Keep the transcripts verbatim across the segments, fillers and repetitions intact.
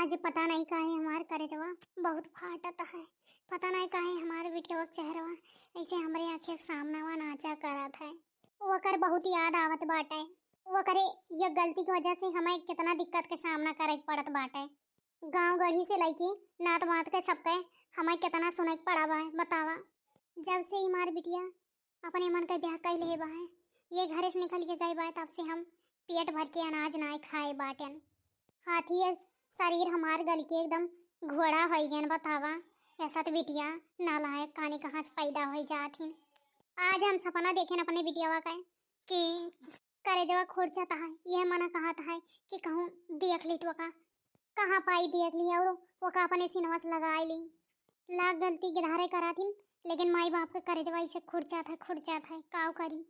आज पता नहीं काहे हमार करेजवा बहुत फाटत है, पता नहीं काहे हमार बिटिया के चेहरवा ऐसे हमरे आँखिया के सामनवा नाचा करत है। ओकर बहुत याद आवत बाटे। ओकरे ये गलती की वजह से हमें कितना दिक्कत के सामना करे के पड़त बाटे। गाँव गढ़ी से लइके नात बात के सबके हमें कितना सुने के पड़ा बा, बतावा। जब से हमार बिटिया अपने मन के ब्याह कइ लेहे बा, ये घरे से निकल के गए बा, तब से हम पेट भर के अनाज नाय खाए बाटेन। हाथिये शरीर हमार गल के एकदम घोड़ा होइ गएन, बतावा। ऐसा तो बिटिया नालायक काने कहाँ से पैदा होइ जात हिन। आज हम सपना देखेन अपने बिटियावा का कि करेजवा खुरचत है, यह मना कहत है कि कहूँ देख ली तो का, कहाँ पाई देख ली और ओका अपने सीनवा से लगाए ली। लाग गलती गिधारे कराथिन, लेकिन माई बाप के करेजवा इसे खुरचात है, खुरचात है, काव करी।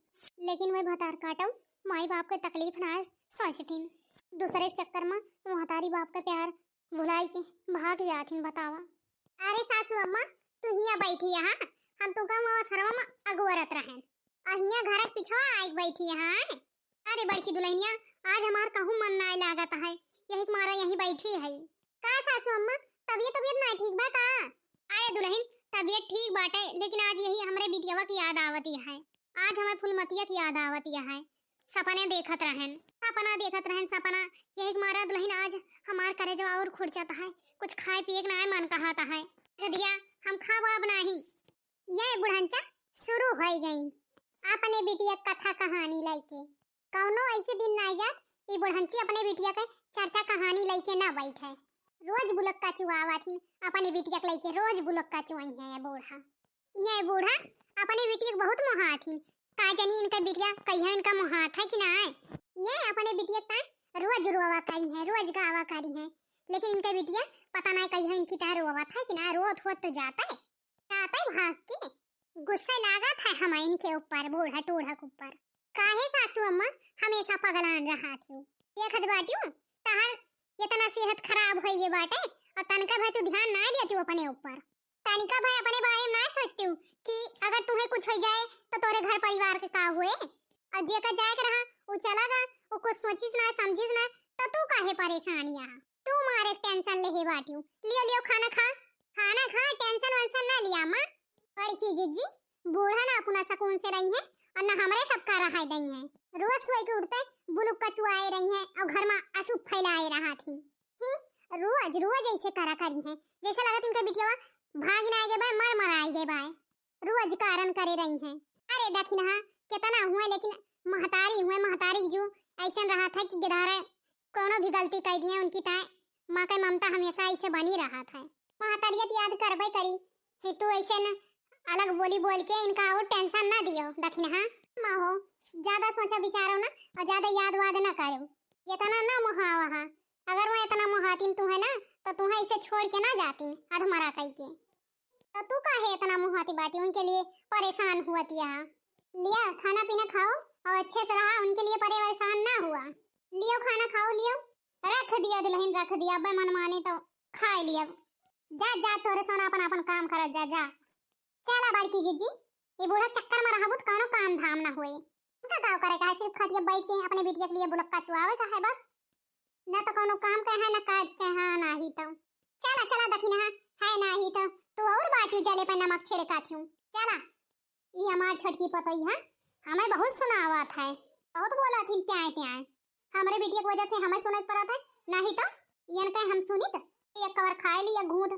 लेकिन वह भतार काटो माई बाप के तकलीफ ना सोचथिन। दूसरे के चक्कर में महतारी बाप के प्यार भुलाई के भाग जाथिन, बतावा। अरे सासू अम्मा, तू हिया बैठी यहाँ, हम तू का वहाँ सरवा में अगोरत रहन। आ हिया घर के पिछवा आई बैठी यहाँ। अरे बड़की दुल्हनिया, आज हमार कहूँ मन नाय लागत है, यही के मारा यहीं बैठी है। का सासू अम्मा, तबियत, तबियत नाय ठीक बा का? अरे दुल्हन, तबियत ठीक बाटे, लेकिन आज यही हमरे बिटियावा की याद आवती है। आज हमें फुलमतिया की याद आवती है। सपने देखत रहन, सपना देखत रहन, सपना। यही के मारा दुल्हन आज हमार करेजवा और खुरचत है, कुछ खाए पिए के नाय मन कहत है। कह दिया, हम खाबो अब नाही। ये बुढ़नचा शुरू होइ गई अपने बिटिया कथा कहानी लइके। कौनो ऐसे दिन ना जात, ई बुढ़नची अपने बिटिया के चर्चा कहानी लइके ना बैठे। रोज बुलक्का चुआवत हिन अपने बिटिया के लइके, रोज बुलक्का चुआई है ये बूढ़ा। ये बूढ़ा अपने बिटिया के बहुत मोहात हिन। का जानी इनका बिटिया कहिया इनका मोहात है कि ना है। ये अपने बिटिया का रोज रोवा करी है, रोज गावा करी है, लेकिन इनका बिटिया पता ना कहिया इनकी तरह रोवत है कि ना, रोत होत तो जाता है। जाते भाग के गुस्सा लागत है हम इनके ऊपर, बूढ़ा टूढ़ा के ऊपर। काहे सासू अम्मा हमेशा पगलान रहा थी? देखत बाटियो तहार इतना सेहत खराब होइ गए बाटे और तनिका भाई तू ध्यान ना देती अपने ऊपर। तनिका भाई अपने बारे में ना सोचती कि अगर तुम्हें कुछ हो जाए तो तोरे घर परिवार के का हुए? और जेकर जाए के रहा वो चला गा, वो कुछ सोचिस ना समझिस ना, तो तू काहे परेशान यहाँ? तू मारे टेंशन लेहे बाटियो। लियो लियो खाना खा, खाना खा, टेंशन वेंशन ना लिया माँ। बड़की जिज्जी, बूढ़ा ना अपना सुकून से रही है और ना हमरे सबका रहाई दई है। रोज सोए के उठते बुलुक कचुआए रही है और घर में अशुभ फैलाए रहा थी। ही रोज रोज ऐसे करा करी है, जैसे लगत इनके बिटिया भागी ना आए गए बाय, मर मर आए गए बाय। रोज कारण करे रही है। अरे दखिनहा कितना हुए, लेकिन महतारी हुए, महतारी जो ऐसन रहा था कि गिधारे कौनो भी गलती कर दिए उनकी ताए माँ के ममता हमेशा ऐसे बनी रहा था। महतारियत याद करबे करी। हे तू ऐसे न अलग बोली बोल के इनका और टेंशन ना दियो दखिनहा। माँ हो, ज्यादा सोचा विचारो ना और ज्यादा याद वाद ना करो। इतना ना मोहावा हा। अगर वो इतना मोहातिन तू है ना तो तू है इसे छोड़ के ना जातिन अधमरा कई के। तो तू काहे इतना मोहाती बाटी उनके लिए परेशान हुआ तिया? लिया खाना पीना खाओ और अच्छे से रहा, उनके लिए परेशान ना हुआ। लियो खाना खाओ, लियो। रख दिया दुल्हन, रख दिया, अबे मन माने तो खाए लिया। जा जा तोरे सोना अपन अपन काम कर, जा जा। चला बड़की जिज्जी, ये बूढ़ा चक्कर में रहबू तो कौनो काम धाम ना होए। इनका गाँव करे का है, सिर्फ खटिया बैठ के अपने बिटिया के लिए बुलक्का चुआवे का है बस। ना तो कौनो काम के है ना काज के है, ना ही तो। चला चला दखिनहा, है ना ही तो तू और बाटी जले पे नमक छिड़का थियू। चला। ई हमार छोटकी पतोई है, हमें बहुत सुनावत है, बहुत बोला थी त्याए त्याए। हमरे बिटिया की वजह से हमें सुने के पड़त है, नहीं तो इनके हम सुनित एक कवर खाए ली एक घूंट।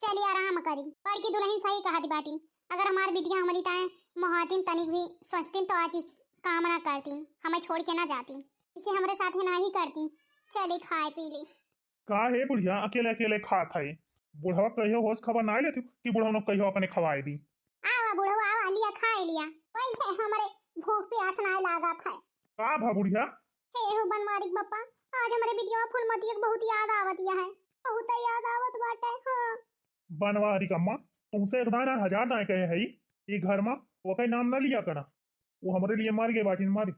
चली आराम करी। बड़की दुल्हन सही कहत बाटिन, अगर हमार बिटिया हमरी ताए मोहातिन तनिक भी सोचतिन तो आज ही काम ना करतिन, हमें छोड़ के ना जातिन, इसे हमरे साथे ना ही करतिन। चली खाए पी ली। का हे बुढ़िया अकेले अकेले खात है? बुढ़वा कहियो होश खबर ना लेती कि बुढ़वनो कहियो अपने खवाए दी। आवा बुढ़वा आवा, लिया खाए लिया, वैसे हमरे भूख प्यास ना लागत है। का भा बुढ़िया? हे हो बनवारी के बप्पा, आज हमरे बिटिया फूलमतिया के बहुत याद आवतिया है, बहुत याद आवत बाटे। हाँ। बनवारी के अम्मा, तुमसे एक दाए ना हजार दाए कहे है, ई घर में ओके नाम ना लिया करा। वो हमरे लिए मर गए बाटिन, मर।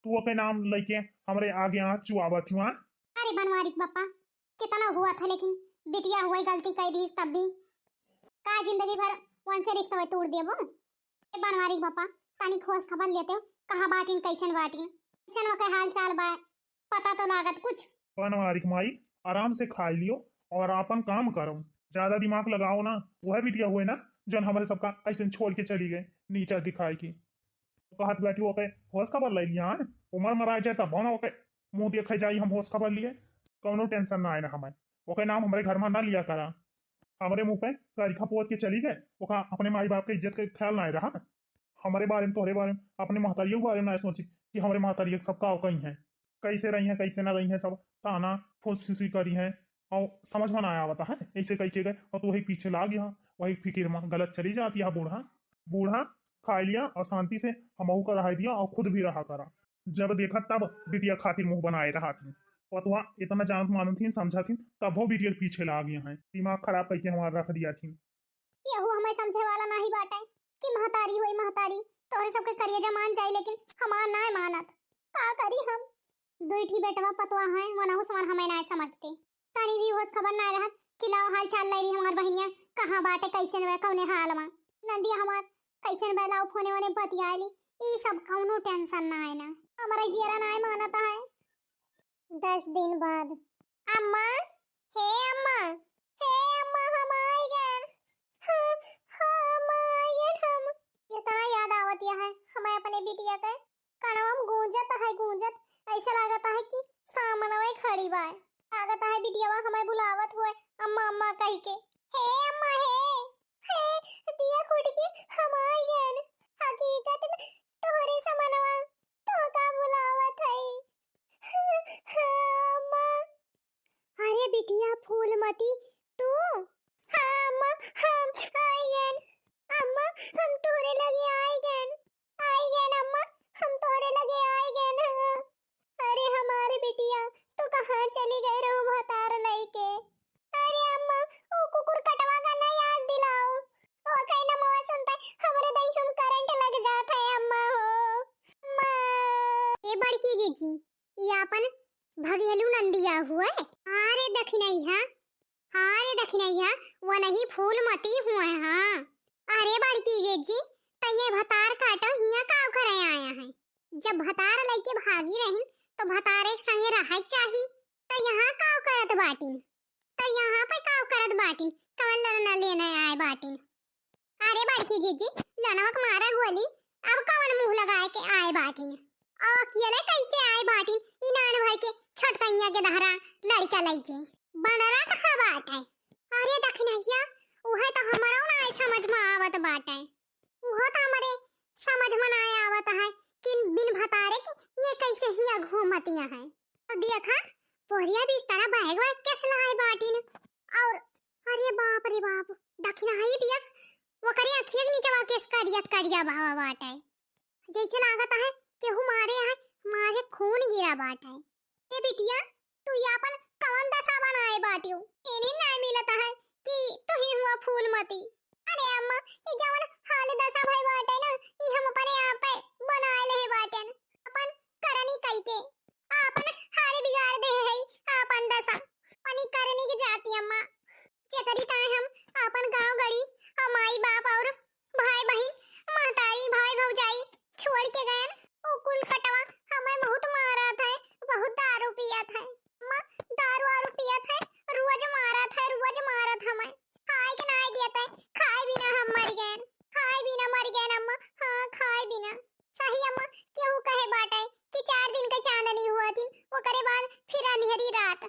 तू ओके नाम लेके हमरे आगे आँच चुआवत हुआ। अरे बनवारी के बप्पा, कितना हुआ था लेकिन बिटिया हुआ गलती कर दी तब भी। का जिंदगी भर उनसे रिश्ता तोड़ देबो? ए बनवारी के बप्पा, तनी खोज खबर लेते हो, कहाँ बाटिन, कैसन बाटिन, कैसन ओके हाल चाल बा, पता तो लागत कुछ। बनवारी के माई, आराम से खाई लियो, और आपन काम करो, ज्यादा दिमाग लगाओ ना। वह बिटिया हुए ना, जौन हमरे सबका ऐसे छोड़ के चली गए, नीचा दिखाए के। तो कहत बैठी, ओके होश खबर ले लिया, हाँ? उमर मराए जाए तब ना ओके मुंह देखे जाई हम होश खबर लिए। कौनो टेंशन ना आए ना हमें। ओके नाम हमरे घर में ना लिया करा। हमरे मुंह पे करिखा पोत के चली गए, ओका अपने माई बाप के इज्जत के ख्याल ना रहा। हमरे बारे में, तोहरे बारे में, अपने महतारियों के बारे में ना सोची कि हमरे महतारियों के सब का कही हैं, कैसे रही हैं, कैसे ना रही हैं, सब ताना फुसफुसी करी हैं। और समझ में ना आवता है, ऐसे कह के गए और तू वही पीछे लाग यहाँ, वही फिकिर में गलत चली जाती है बूढ़ा। बूढ़ा खा लिया और शांति से हमहू का रहा दिया और खुद भी रहा करा। जब देखा तब बिटिया खातिर मुंह बनाए रहा थी। पतवा इतना जानत मानत थी, समझा थी, तब वो बिटिया के पीछे लाग गया है, दिमाग खराब करके हमारा रख दिया थी। केहू हमें समझे वाला नाही बाटे कि महतारी होई महतारी, तोहरे सबके करेजा मान जाई, लेकिन हमार नाय मानत। का करी हम? दुई ठी बेटवा पतवा हैं, वनहु समान हमें नाय समझते। तनी भी होश खबर नाय रहत कि लाओ हाल चाल ले रही हमार बहिनिया, कहाँ बाटे, कैसे बा, कौने हाल मा। नंदिया हमार कैसे बा, लाओ फोने वोने बतिया ली। ई सब कौनो टेंशन ना है ना, हमारा जियरा नाय मानता है। दस दिन बाद। अम्मा, हे अम्मा, हे अम्मा, हम आइ गएन। हाँ, हाँ, अम्मा, आइ गएन हम। इतना याद आवत है हमें अपने बिटिया के। कनवा में गूंजत है, गूंजत। ऐसे लागत है कि सामनवे खड़ी बा। लागत है बिटियावा हमें बुलावत हुए, अम्मा, अम्मा कह के। हे अम्मा, हे, हे, दिया खुटकी, हम आइ गएन। हकीकत में तोहरे समनवा तोका बुलावत है। अम्मा। अरे बिटिया फूलमती, तू? हाँ अम्मा, हम आइगन। अम्मा, हम तोहरे लगे आइगन। आइगन अम्मा, हम तोहरे लगे आइगन। हाँ। अरे हमारे बिटिया, तू कहाँ चली गई रहू भतार लइके? अरे अम्मा, ओ कुकुर कटवा का ना याद दिलाओ। ओ कहीं ना मवा सुनता है, हमरे दही हम करंट लग जात है अम्मा हो। अम्मा। ए बड़की जीजी, ये अपन भगेलू नंदिया हुए। हाँ रे दखिनैया, हाँ रे दखिनैया, वो नहीं फूलमती हुए, हाँ। अरे बड़की जीजी, त ये भतार काटो हिया काव करे आया है? जब भतार लइके भागी रहिन, तो भतारे के संगे रहे के चाही। त यहाँ काव करत बाटिन? त यहाँ पे काव करत बाटिन? कवन लड़ना लेने आए बाटिन? अरे बड़की जीजी, लनवा के मारा गोली, अब कवन मुंह लगाए के आए बाटिन? अब अकेले कैसे आए बाटिन? इनान भर के छोटकैया के दहरा लड़का लइके। बनरा कहाँ बाटे? अरे दखिनैया, उहे तो हमरो ना समझ में आवत बाटे। उहो तो हमरे समझ में ना आवत है कि बिन भतारे के ये कैसे हिया घूमतिया है। तो देखा, बोरिया बिस्तरा बैग वैग कैसे लाए बाटिन। और अरे बाप रे बाप, दखिनैया दिया, ओकरे अखिया के नीचवा केस करिया करिया भावा बाटे। जैसे लागत है केहू मारे है, मारे खून गिरा बाटे। ए बिटिया, तू ये अपन कवन दशा बनाए बाटियो? एने नाय मिलत है कि तू ही हुआ फूलमती। अरे अम्मा, ई जवन हाल दशा भई बाटे ना, ई हम अपने आप पे बनाए ले बाटेन। अपन करनी कई के, आपन हाल बिगाड़ दे है, आपन दशा। अपनी करनी की जाती अम्मा, जेकरी ताए हम आपन गांव गली और माई बाप और भाई बहिन, महतारी, भाई भौजाई छोड़ के गएन। उ कुल कटवा हमें बहुत मारत है, बहुत दारू पियत है। अम्मा, दारू वारू पियत है, रोज मारत है, रोज मारत हमें। खाए के नाय दियत है, खाए बिना हम मर गएन, खाए बिना मर गएन अम्मा, हाँ, खाए बिना। सही अम्मा, केहू कहे बाटे कि चार दिन के चांदनी हुआ दिन, ओकरे बाद फिर अंधेरी रात,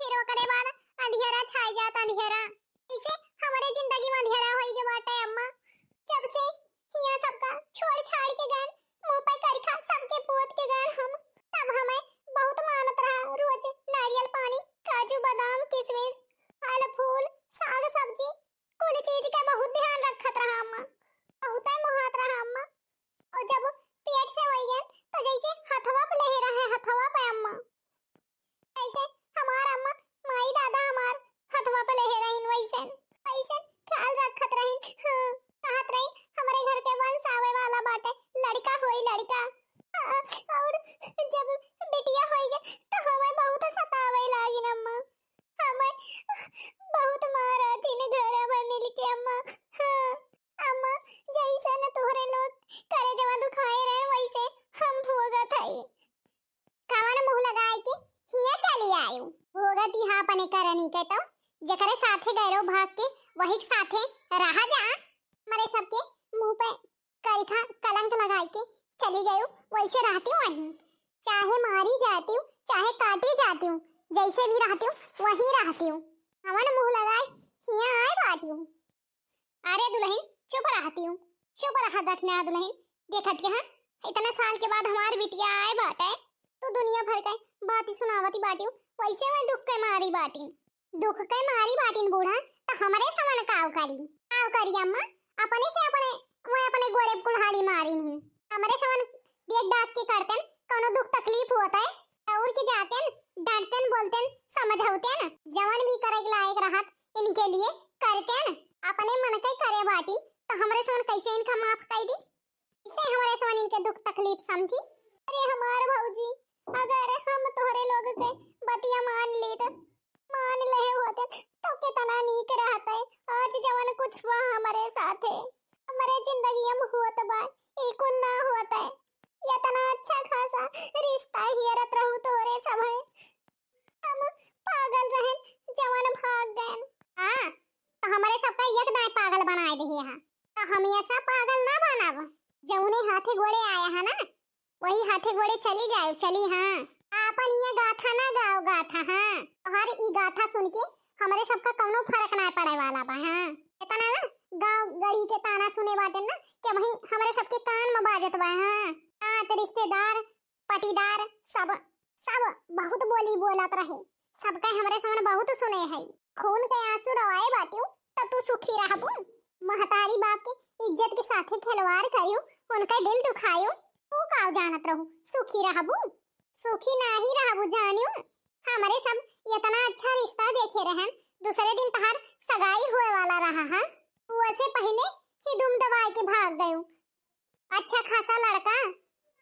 फिर ओकरे बाद अंधेरा छाई जात, अंधेरा। इसे हमरे जिंदगी में अंधेरा होई के बाटे अम्मा। जब से हिया सबका छोड़ छाड़ के गएन, मुंह पे करिखा सबके पोत के गएन हम, तब हमें बहुत मानत रहा। रोज नारियल पानी, काजू, बादाम, किशमिश, फल फूल, साग सब्जी, कुल चीज के बहुत ध्यान रखत रहा अम्मा। बहुत मोहात रहा अम्मा। और जब पेट से होई गए तो जैसे हथवा पे ले रहे, हथवा पे अम्मा। ऐसे हमार अम्मा, माई दादा हमार हथवा पे ले रहीन वैसे, वैसे ख्याल रखत रहीन। हाँ, कहत रहीन हमरे घर के वंश आवे वाला बाटे, लड़का होई लड़का। हाँ, और जब बिटिया होई गए तो हमें बहुत सतावे लागिन अम्मा। हमें जेकरे साथे गए रहो भाग के, वही के साथे रहा जा। हमरे सबके मुंह पे करिखा कलंक लगाई के चली गयो, वैसे रहती हूँ वहीं। चाहे मारी जाती हूँ, चाहे काटी जाती हूँ, जैसे भी रहती हूँ, वहीं रहती हूँ। हमन मुंह लगाए हियाँ आए बाटी हूँ। अरे दुलहिन, चुप रहती हूँ, चुप रहा दखना दुलहिन। देखत यहाँ इतना साल के बाद हमार बिटिया आए बाटे, तो दुनिया भर के बाती सुनावती बाटी हूँ, वैसे मैं दुख के मारी बाटी। दुख के मारी बाटिन बूढ़ा, त हमरे समन काव करी? काव करी अम्मा? अपने से अपने, वो अपने गोड़े कुल्हाड़ी मारिन ही। हमरे समन देख डाक के करतेन, कौनो दुख तकलीफ होत है, दौड़ के जातेन, डांटतेन, बोलतेन, समझौतेन, जवन भी करे के लायक रहत इनके लिए करतेन। अपने मन के करे बाटिन, त हमरे समन कैसे इनका माफ कर दी? इसे हमरे समन इनके दुख तकलीफ समझी। अरे हमार भौजी, अगर हम तोहरे लोग के बतिया मान ली त, मान लेहे होते तो कितना नीक रहते। आज जवन कुछ हुआ हमरे साथे, हमरे जिंदगी में होत बा, ई कुल ना होते। इतना अच्छा खासा रिश्ता हियरत रहू तोहरे सब है। हम पागल रहन, जवन भाग गयन। हाँ, तो हमरे सबका एक दाएं पागल बनाए दिए हैं। तो हम ये सब पागल ना बनब। जौने हाथे गोड़े आया है ना, वही हाथे गोड़े चली जाए, चली। हाँ, आपन ये गाथा ना गाओ, गाथा। हाँ, तोहर ई गाथा सुन के हमरे सबका कौनो फर्क ना पड़े वाला बा। हाँ, इतना ना गाँव गढ़ी के ताना सुने बाटे ना कि वही हमरे सबके कान में बाजत बा। हाँ, नात रिश्तेदार पटीदार सब, सब बहुत बोली बोलत रहे, सबका हमरे समन बहुत सुने है। खून के आंसू रवाए बाटियो त तू सुखी रहबू। महतारी बाप के इज्जत के साथे खिलवाड़ करियो, उनका दिल दुखायो, तू का जानत रहू सुखी रहबू? सुखी नाही रहबू जानियो। हमरे सब इतना अच्छा रिश्ता देखे रहन, दूसरे दिन तहार सगाई हुए वाला रहा है, वैसे पहले ही दुम दबाए के भाग गयो। अच्छा खासा लड़का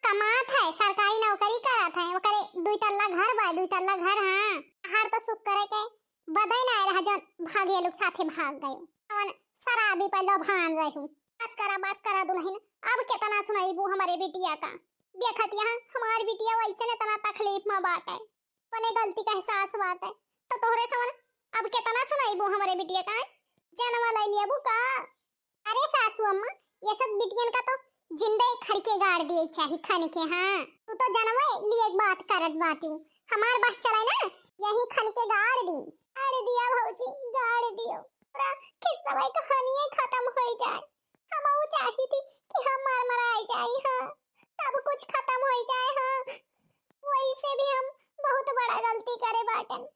कमात है, सरकारी नौकरी करत है, ओकरे दुई तल्ला घर बा, दुई तल्ला घर। हाँ, हर तो सुख करे के बदई ना रहा, जौन भागिया लोग साथे भाग गयो। अवन शराबी पे लोभान रहू। बस करा, बस करा दुलहिन, अब कितना सुनाईबू हमरे बिटिया का। देखत यहाँ हमार बिटिया वैसे न इतना तकलीफ में बाटे, अपने गलती का एहसास बाटे, तो तोहरे समन अब कितना सुनाईबू हमरे बिटिया का। जनवा ले लियाबू का? अरे सासू अम्मा, ये सब बिटियन का तो जिंदे खनिके गाड़ दिए चाही, खनिके। हाँ, तू तो जनवे लिए एक बात करत बाटू, हमार बात चले ना, यही खनिके गाड़ दी। गाड़ दिया भौजी, गाड़ दियो। पूरा किस्सा भाई कहानिये खत्म हो जाए। हम वो चाही थी कि हम मर मराए जाई। हाँ, सब कुछ खत्म हो जाए। हाँ, वैसे भी हम बहुत बड़ा गलती करे बाटन।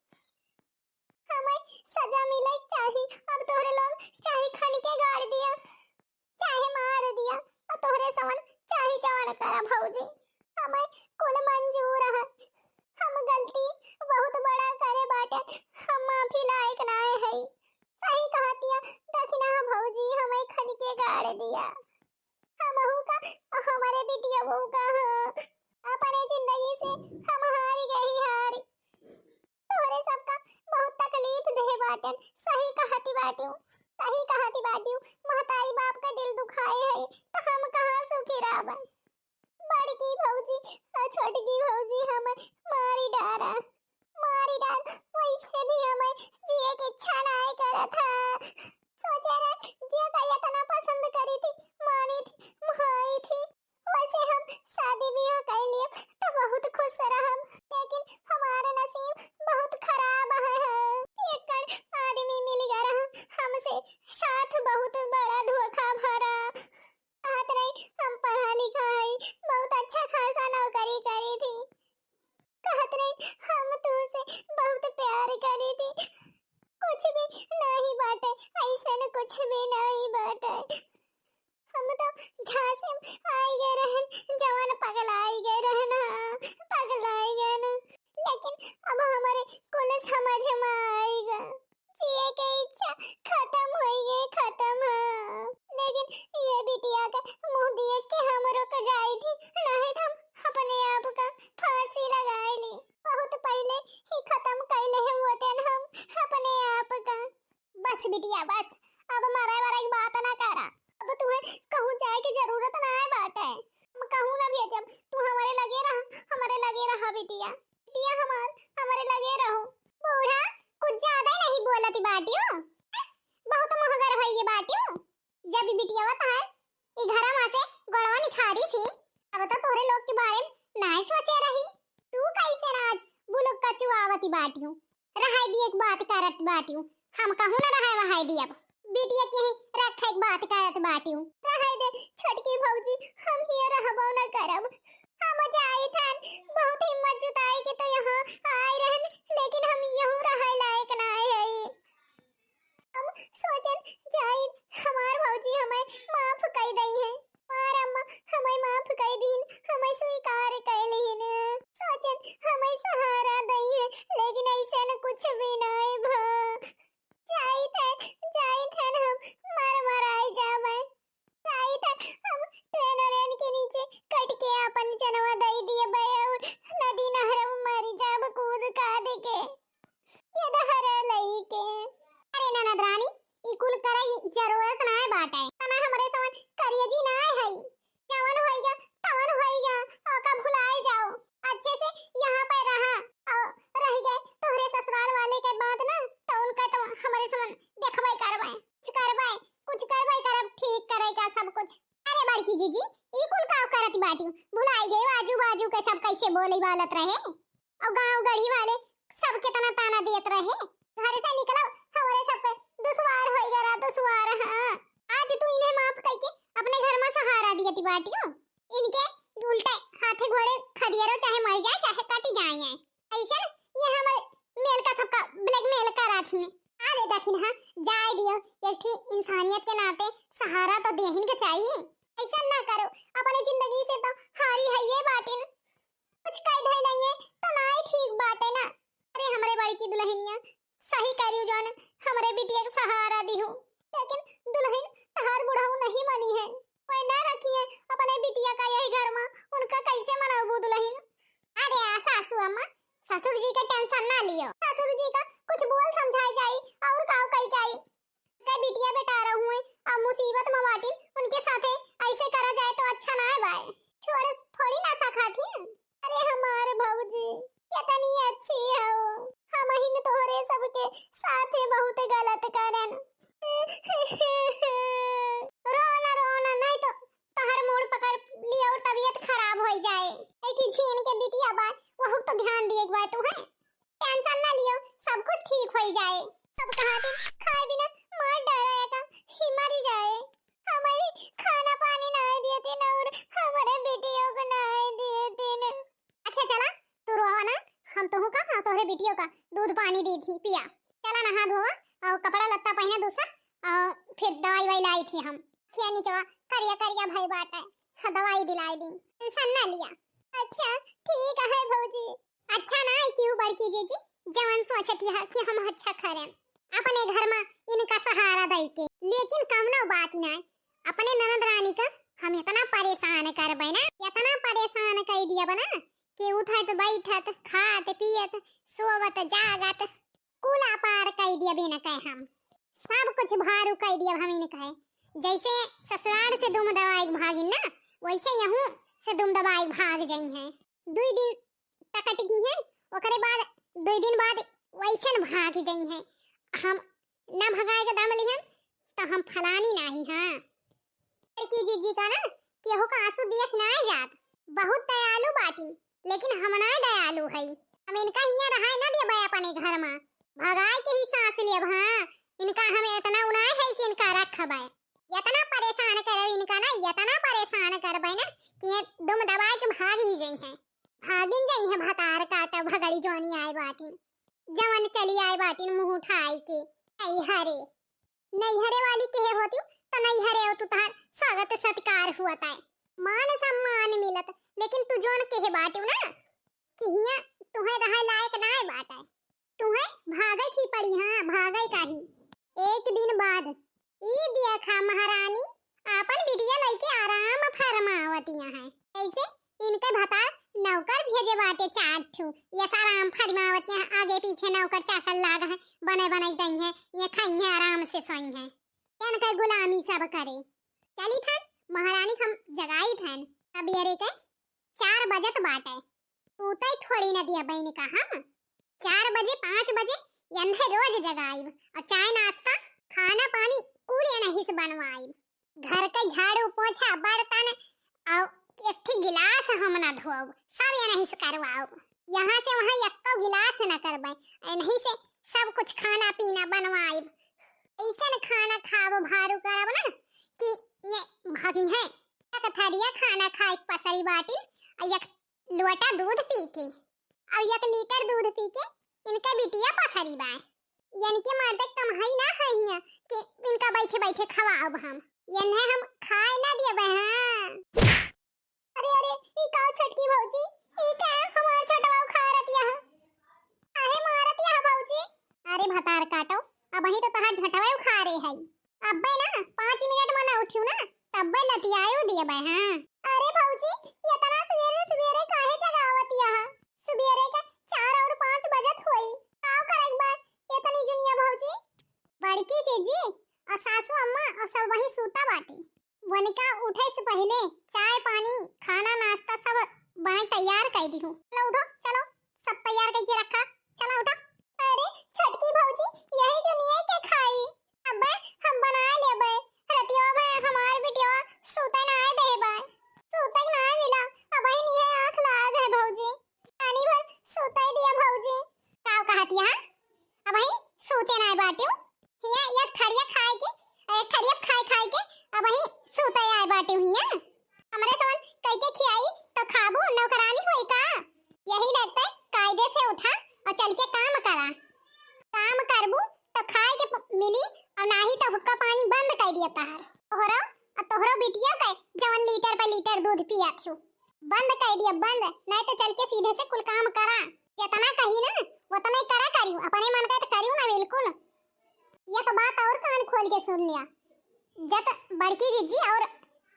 हमें सजा मिले चाही। अब तोहरे लोग चाहे खनिके गाड़ दिया, चाहे मार दिया, और तोहरे समन चाहे जवन करा भौजी, हमें कुल मंजूर है। हम गलती बहुत बड़ा करे बाटे, हम माफी लायक ना है। सही कहतिया दखिना भौजी, हमें खनिके गाड़ दिया। हमहू का, हमारे बिटिया बहू का, हाँ, अपने जिंदगी से हम हार गई, हार। तोहरे सबका बहुत तकलीफ दे बाटन। सही कहती बाटियो, सही कहती बाटियो। महतारी बाप का दिल दुखाए है, तो हम कहाँ सुखी रहबन? बड़की भौजी और छोटकी भौजी हम मारी डारा, मारी डार। वैसे भी हमें जिए की इच्छा नहीं करत है। सोचे रहे, जिए का इतना पसंद करी थी, मानी थी, भाई थी। वैसे हम शादी ब्याह कर लिए तो बहुत खुश रहम, लेकिन हमारा नसीब बहुत खराब है। एकड़ आदमी मिल गया रहा हमसे, साथ बहुत बड़ा धोखा भरा। कहत रही हम पढ़ा लिखा है, बहुत अच्छा खासा नौकरी करी थी। कहत रही हम तुझसे बहुत प्यार करी थी। बाटिउ, रहाई दिए के बात करत बाटिउ, हम कहूँ न रहाई वहाई दियब। बिटिया के यहीं रखे के बात करत बाटिउ, रहाई दे छोटकी भौजी, हम हिया रहबो न करब। हम जाइत हन, बहुत हिम्मत जुटाई के तो यहाँ आए रहन, लेकिन हम यहूँ रहे लायक ना है। हम सोचन जाई हमार भौजी हमें माफ कई दई है। हमार अम्मा हमें माफ कई दीन, हमें स्वीकार कई लीन। सोचन हमें सहारा दई है, लेकिन ऐसे न कुछ भी नहीं भा। जाई थे, जाई थे हम मर मराए जावे। जाई थे हम ट्रेन व्रेन के नीचे कट के अपन जनवा दई दिए बे और नदी नहर में मर जाब कूद काद के। ये डहर लइके। अरे ननद रानी, ई कुल करे जरूरत नाय बाटे। तना हमरे समान करियजी नाय हई। जवन होइगा, तवन होइगा, ओका भुलाए जाओ। अच्छे से यहाँ पे रहा, और रह गए तोहरे ससुराल वाले के बात ना, तो उनका तो हमरे समान देखबे करबे, कुछ करबे, कुछ करबे करब, ठीक करे का सब कुछ। अरे बड़की जीजी, ई कुल का करत बाटी? भुलाई गए आजू बाजू के सब कैसे बोले बालत रहे? और गांव गढ़ी वाले सब कितना ताना देत रहे, "घर से निकलो, हमरे सबके दुश्वार होई गया, दुश्वार।" हाँ, आज तू इन्हें माफ करके अपने घर में सहारा दियती बाटियो। इनके उल्टे हाथे घोड़े खदियरो, चाहे मर जाए, चाहे कट जाए। ऐसे न ये हमारे मेल का सबका blackmail करा थी। आ दे दखिन, हाँ, जाए दियो, एक ठी इंसानियत के नाते सहारा तो देहिन के चाहिए। ऐसा ना करो, अपने जिंदगी से तो हारी है ये बाटिन। कुछ कह धइलइए तो नाई ठीक बाटे ना। अरे हमरे बड़की दुल्हनिया, सही करियो जौन हमरे बिटिया के सहारा दिहू, लेकिन दुल्हन तहार बुढ़ऊ नहीं बनी है, कोई ना रखी है अपने बिटिया का यही घर में, उनका कैसे मनबू दुल्हन? अरे आ सासू अम्मा, ससुर जी के tension ना लियो, ससुर जी का कुछ बोल समझाए जाई और का कही जाई। के बिटिया बेटा रहुए और मुसीबत में बाटिन, उनके साथे ऐसे करा जाए तो अच्छा ना है बाय। छोड़ थोड़ी ना सका थी। अरे हमार भौजी, कितनी अच्छी हो। हम हिन तोहरे सबके साथे बहुत गलत करन। रो ना, रो ना, नहीं तो तोहर मूड़ पकड़ लियो और तबीयत खराब हो जाए। ऐठी छीन के बिटिया बा, वहू तो ध्यान दिए के बा तू है। Tension ना लियो, सब कुछ ठीक होई जाए। सब कहा दिन खाए बिना मार डाला का ही मरी जाए। हमें खाना पानी ना दिए दिन और हमारे बेटियों को ना दिए दिन। अच्छा चला, तू रोवा ना, हम तोहू का, हाँ, तोहरे बेटियों का दूध पानी दी थी, पिया। चला नहा धोवा और कपड़ा लत्ता पहना दूसरा और फिर दवाई वाई लाई थी हम। खिया निचवा करिया करिया भाई बाटे, हाँ, दवाई दिलाई दी, tension ना लिया। अच्छा ठीक है भौजी। अच्छा ना है कि वो बड़की जीजी जवन सोचती है कि हम अच्छा करें अपने घर में इनका सहारा दई के, लेकिन कवनो बात ना है। अपने ननद रानी का हम इतना परेशान करबे ना, इतना परेशान कर दिया बना कि उठत बैठत, खात पियत, सोवत जागत, कुला पार कर दिया बिना कहे हम। सब कुछ भारू कर दिया हम इनका है। जैसे ससुराल से दुम दबाए भागिन ना, वैसे यहूँ से दुम दबाए भाग जाई हैं। दुई दिन तक टिकी हैं, ओकरे बाद दुई दिन बाद वैसन भाग जाई हैं। हम ना भगाए के दम लिहन तो हम फलानी नाही, हाँ। बड़की जीजी का ना केहू का आंसू देख ना जात, बहुत दयालु बाटिन, लेकिन हम ना दयालु हई। हम इनका हिया रहाए ना देबे अपने घर में, भगाए के ही सांस लेब। हाँ, इनका हम इतना उनाए है कि इनका रखबे, इतना परेशान करब इनका ना, इतना परेशान करबे ना कि ये दुम दबाए के भाग ही जाई हैं, भागिन जाई हैं भतार काटा भगड़ी जोनी आए बाटिन, जवन चली आए बाटिन मुँह उठाए के। आई हरे नैहरे वाली केहे होती तो नैहरे हो तू तहार स्वागत सत्कार हुआ ताए, मान सम्मान मिलत, लेकिन तू जोन केहे बाटिउ ना कि हिया तुहे रहे लायक नाय बाटे, तुहे भागे की पड़ी। हाँ, भागे का ही। एक दिन बाद ई देखा महारानी आपन बिटिया लइके आराम फरमावतिया है। कैसे इनके भतार नौकर भेजे बाटे चार ठू, यस आराम फरमावतिया है, आगे पीछे नौकर चाकर लाग है, बने बने दई है, ये खाई है आराम से सोई है। इनके गुलामी सब करे। चली थन महारानी हम जगाई थन। अब ये रे के चार बजत बाटे, तू तो थोड़ी न दिया बहन का हम चार बजे पाँच बजे यन्हे रोज जगाइब और चाय नाश्ता खाना पानी कुल यनही से बनवाइब। घर के झाड़ू पोछा बर्तन और एक ठी गिलास हम ना धोब, सब यनही से करवाओ। यहाँ से वहाँ यक्को गिलास न करबे, एनही से सब कुछ खाना पीना बनवाइब। ऐसन खाना खाब भारू करब ना कि ये भागी हैं। एक थरिया खाना खाए के पसरी बाटिन, और एक लोटा दूध पी के, और एक लीटर दूध पी के इनका बिटिया पसरी बा। इनके मर्दे कमाई ना है हियाँ कि इनका बैठे बैठे खवाब हम। इन्हें हम खाए ना दियबे, हाँ। अरे, अरे, ई का छोटकी भौजी, ई का हमार छोटवा उखाड़त यह? काहे मारत यह भौजी? अरे भतार काटो, अबही तो तहार झोंटवा उखाड़े है। अब्बे ना पाँच मिनट में ना उठियो ना, तब्बे लतियायो दियबे, हाँ। अरे भौजी, इतना सवेरे सवेरे काहे जगावत यह? सवेरे के चार और पाँच बजत होई, का करक बा इतनी जुनिया भौजी? बड़की जीजी और सासू अम्मा और सब वहीं सूता बाटी। वनिका उठे से पहिले चाय पानी, खाना नाश्ता सब बनाई तैयार कर दिहू। चलो उठो, चलो सब तैयार करके रखा, चलो उठो। अरे छोटकी भौजी, यही जुनिया के खाई। अबे हम बना लेबे, रतिया में हमार बिटिया सूते ना देबे, सूते ना मिला। अब ये आँख लाग है भौजी, पानी भर सूते दिया भौजी। का कहत यह? अबही सूते नाय बाटिउ। हिया एक थरिया खाए के, एक थरिया खाए खाए के अबही सूते आए बाटिउ हिया। हमरे सोन कई के खियाई तो खाबू, नौकरानी होई का? यही लगते कायदे से उठा और चल के काम करा। काम करबू तो खाए के प-, मिली और नाही तो हुक्का पानी बंद कर दिया तहार। तोहरो और तोहरो बिटिया के जवन लीटर पे लीटर दूध पिया छु। बंद कर दिया, बंद, नहीं तो चल के सीधे से कुल काम करा। जितना कही ना, उतना ही करा करियो, अपने मन का तो करियो ना बिल्कुल। एक बात और कान खोल के सुन लिया, जब बड़की जीजी और,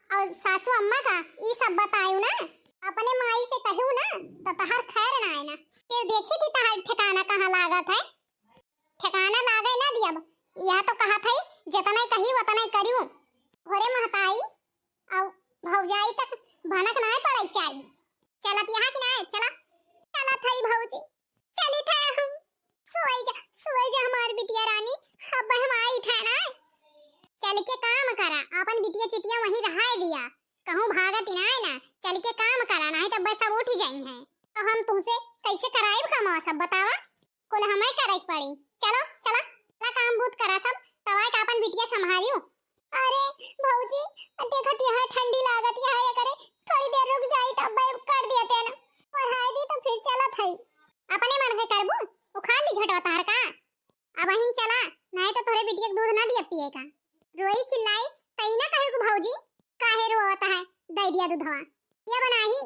और सासू अम्मा का ई सब बतायू ना, अपने माई से कहू ना, तो तहार खैर ना आए ना। फिर देखी थी तहार ठिकाना कहाँ लागत है, ठिकाना लागे ना दियब। यह तो कहत है, जितना कही उतना करियो। घरे महताई और भौजाई तक भनक ना पड़े चाही। चलत यहाँ कि ना, चला, चलत है भौजी, चली थे हम। सोई जा, सोई जा हमार बिटिया रानी, अब हम आई थे ना। चल के काम करा, अपन बिटिया चिटिया वहीं रहाए दिया, कहूँ भागत ही ना है ना, चल के काम करा, नहीं तो बस सब उठ जाई हैं। तो हम तुमसे कैसे कराइब कमा सब बतावा? कुल हमें करे के पड़ी। चलो, चला, चला काम बूत करा सब, तवाए का अपन बिटिया संभालियो। अरे भौजी, देखत यहाँ ठंडी लागत यहाँ ये करे, थोड़ी देर रुक जाई तब कर दिया तेन। पढ़ाई दी तो फिर चलत है। अपने मन के करबू, उखाड़ ली झटवा तहर का। अब अहिन चला, नहीं तो तोरे बिटिया के दूध ना दिया पिए का। रोई चिल्लाई, तई ना कहे को भौजी, काहे रोवत है, दे दिया दूधवा। ये बनाही,